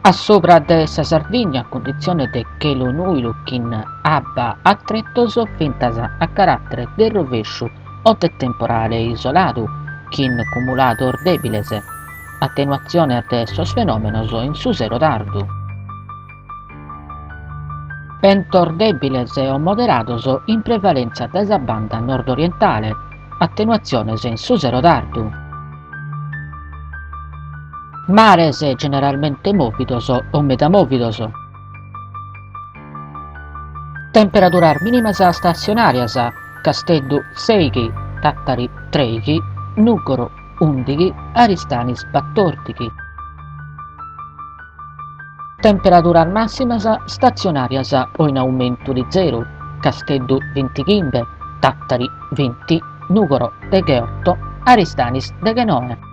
A subra de sa Sardigna cunditzione de chelu nùidu chin abba a tretos fintas a caràtere de rovesciu o de temporale isoladu chin cumulados dèbiles, atenuatziones de sos fenòmenos in su sero tardu. Bentos dèbiles o moderados in prevalèntzia dae sa banda nord-orientale, atenuatziones in su sero tardu. Mares generalmente mòvidos o meda mòvidos. Temperaduras mìnimas statzionàrias, Casteddu sèighi, Tàtari trèighi, Nùgoro ùndighi, Aristanis batòrdighi. Temperaduras màssimas statzionàrias o in aumentu lizeru, Casteddu bintighimbe, Tàtari binti, Nùgoro degheoto, Aristanis deghenoe.